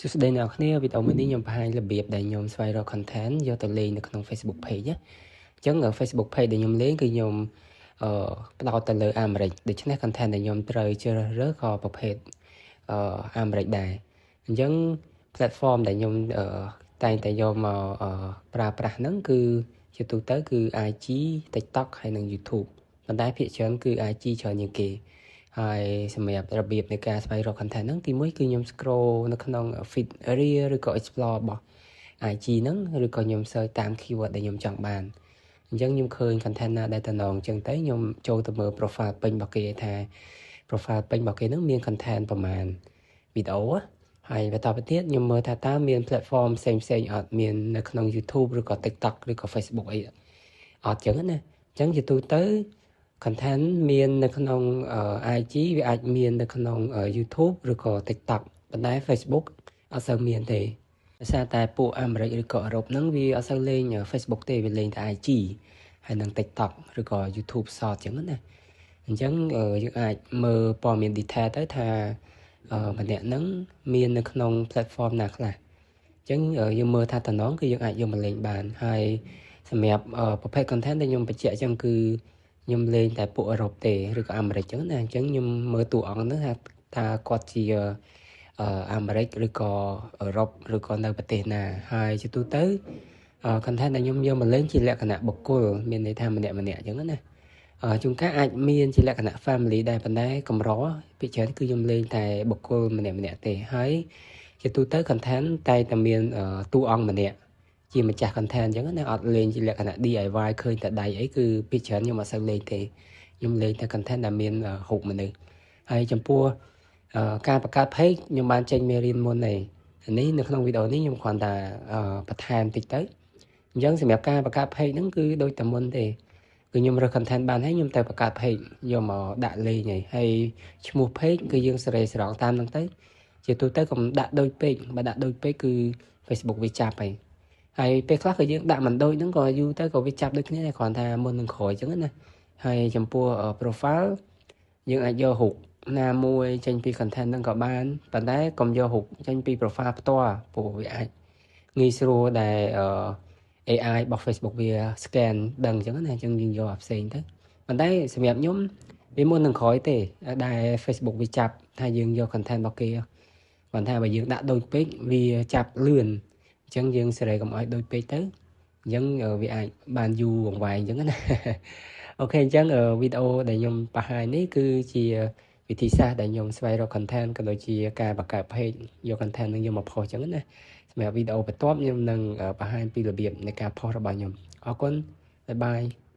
សួស្តីអ្នកនរគ្នាវីដេអូមួយនេះខ្ញុំបង្ហាញរបៀបដែលខ្ញុំស្វែងរក content យកទៅលេងនៅក្នុង Facebook page ណា។អញ្ចឹង Facebook page ដែលខ្ញុំលេងគឺខ្ញុំផ្ដោតទៅលើអាមេរិកដូច្នេះ content ដែលខ្ញុំត្រូវជ្រើសរើសក៏ប្រភេទអាមេរិកដែរអញ្ចឹង platform ដែលខ្ញុំតែងតែយកមកប្រើប្រាស់ហ្នឹងគឺជាទូទៅគឺ IG TikTok ហើយនិង YouTube ប៉ុន្តែភាគច្រើនគឺ IG ច្រើនជាងគេហើយសម្រាប់របៀបនៃការស្វែងរក content ហ្នឹងទីមួយគឺខ្ញុំ scroll នៅក្នុង feed area ឬក៏ explore របស់ IG ហ្នឹងឬក៏ខ្ញុំ search តាម keyword ដែលខ្ញុំចង់បានអញ្ចឹងខ្ញុំឃើញ content ណាដែលតំណងអញ្ចឹងទៅខ្ញុំចូលទៅមើល profile ពេញរបស់គេថា profile ពេញរបស់គេហ្នឹងមាន content ប្រហែលវីដេអូហើយបន្តទៅទៀតខ្ញុំមើលថាតើមាន platform ផ្សេងផ្សេងអត់មាននៅក្នុង YouTube ឬក៏ TikTok ឬក៏ Facebook អីអត់ចឹងណាអញ្ចឹងជាទូទៅ content មាននៅក្នុង IG វាអាចមាននៅក្នុង YouTube ឬក៏ TikTok ប៉ុន្តែ Facebook អត់សូវមានទេដោយសារតែពួកអាមេរិកឬក៏អឺរ៉ុបហ្នឹងវាអត់សូវលេង Facebook ទេវាលេងតែ IG ហើយនិង TikTok ឬក៏ YouTube Short ចឹងណាអញ្ចឹងយើងអាចមើលព័ត៌មាន detail ទៅថាម្នាក់ហ្នឹងមាននៅក្នុង platform ណាខ្លះអញ្ចឹងយើងមើលថាតំណងគឺយើងអាចយកមកលេងបានហើយសម្រាប់ប្រភេទ content ដែលខ្ញុំបញ្ជាក់អញ្ចឹងគឺខ្ញុំលេងតែពួកអឺរ៉ុបទេឬក៏អាមេរិកអញ្ចឹងណាអញ្ចឹងខ្ញុំមើលតួអង្គហ្នឹងថាគាត់ជាអាមេរិកឬក៏អឺរ៉ុបឬក៏នៅប្រទេសណាហើយជាទូទៅ content ដែលខ្ញុំយកមកលេងជាលក្ខណៈបុគ្គលមានន័យថាម្នាក់ម្នាក់អញ្ចឹងណាជួនកាលអាចមានជាលក្ខណៈ family ដែរប៉ុន្តែកម្រពីច្រើនគឺខ្ញុំលេងតែបុគ្គលម្នាក់ម្នាក់ទេហើយជាទូទៅ content តែតែមានតួអង្គម្នាក់ជាម្ចាស់ content អញ្ចឹងណាអត់លេងជាលក្ខណៈ DIY ឃើញតែដៃអីគឺពីច្រើនខ្ញុំអត់សូវលេងទេខ្ញុំលេងតែ content ដែលមានរូបមនុស្សហើយចំពោះការបង្កើត page ខ្ញុំបានចេញមេរៀនមុនហើយនេះនៅក្នុងវីដេអូនេះខ្ញុំគ្រាន់តែបន្ថែមតិចទៅអញ្ចឹងសម្រាប់ការបង្កើត page ហ្នឹងគឺដូចតែមុនទេគឺខ្ញុំរើស content បានហើយខ្ញុំទៅបង្កើត page យកមកដាក់លេងហើយហើយឈ្មោះ page គឺយើងសេរីស្រង់តាមហ្នឹងទៅជាទូទៅកុំដាក់ដូចពេកបើដាក់ដូចពេកគឺ Facebook វាចាប់ហើយហើយពេលខ្លះក៏យើងដាក់មិនដូចហ្នឹងក៏យូរទៅក៏វាចាប់ដូចគ្នាដែរគ្រាន់ថាមុននឹងក្រោយអញ្ចឹងណាហើយចំពោះ profile យើងអាចយករូបណាមួយចេញពី content ហ្នឹងក៏បានប៉ុន្តែកុំយករូបចេញពី profile ផ្ទាល់ព្រោះវាអាចងាយស្រួលដែល AI របស់ Facebook វា scan ដឹងអញ្ចឹងណាអញ្ចឹងយើងយកអាផ្សេងទៅប៉ុន្តែសម្រាប់ខ្ញុំវាមុននឹងក្រោយទេដែល Facebook វាចាប់ថាយើងយក content របស់គេគាត់ថាបើយើងដាក់ដូចពេកវាចាប់លឿនអញ្ចឹងយើងសេរីកុំឲ្យដូចពេកទៅអញ្ចឹងវាអាចបានយូរអង្វែងអញ្ចឹងណាOK អញ្ចឹងវីដេអូដែលខ្ញុំបង្ហាញនេះគឺជាវិធីសាស្ត្រដែលខ្ញុំស្វែងរក content ក៏ដូចជាការបង្កើត page យក content នឹងយកមក post អញ្ចឹងណាសម្រាប់វីដេអូបន្ទាប់ខ្ញុំនឹងបង្ហាញពីរបៀបនៃការ post របស់ខ្ញុំអរគុណ bye bye.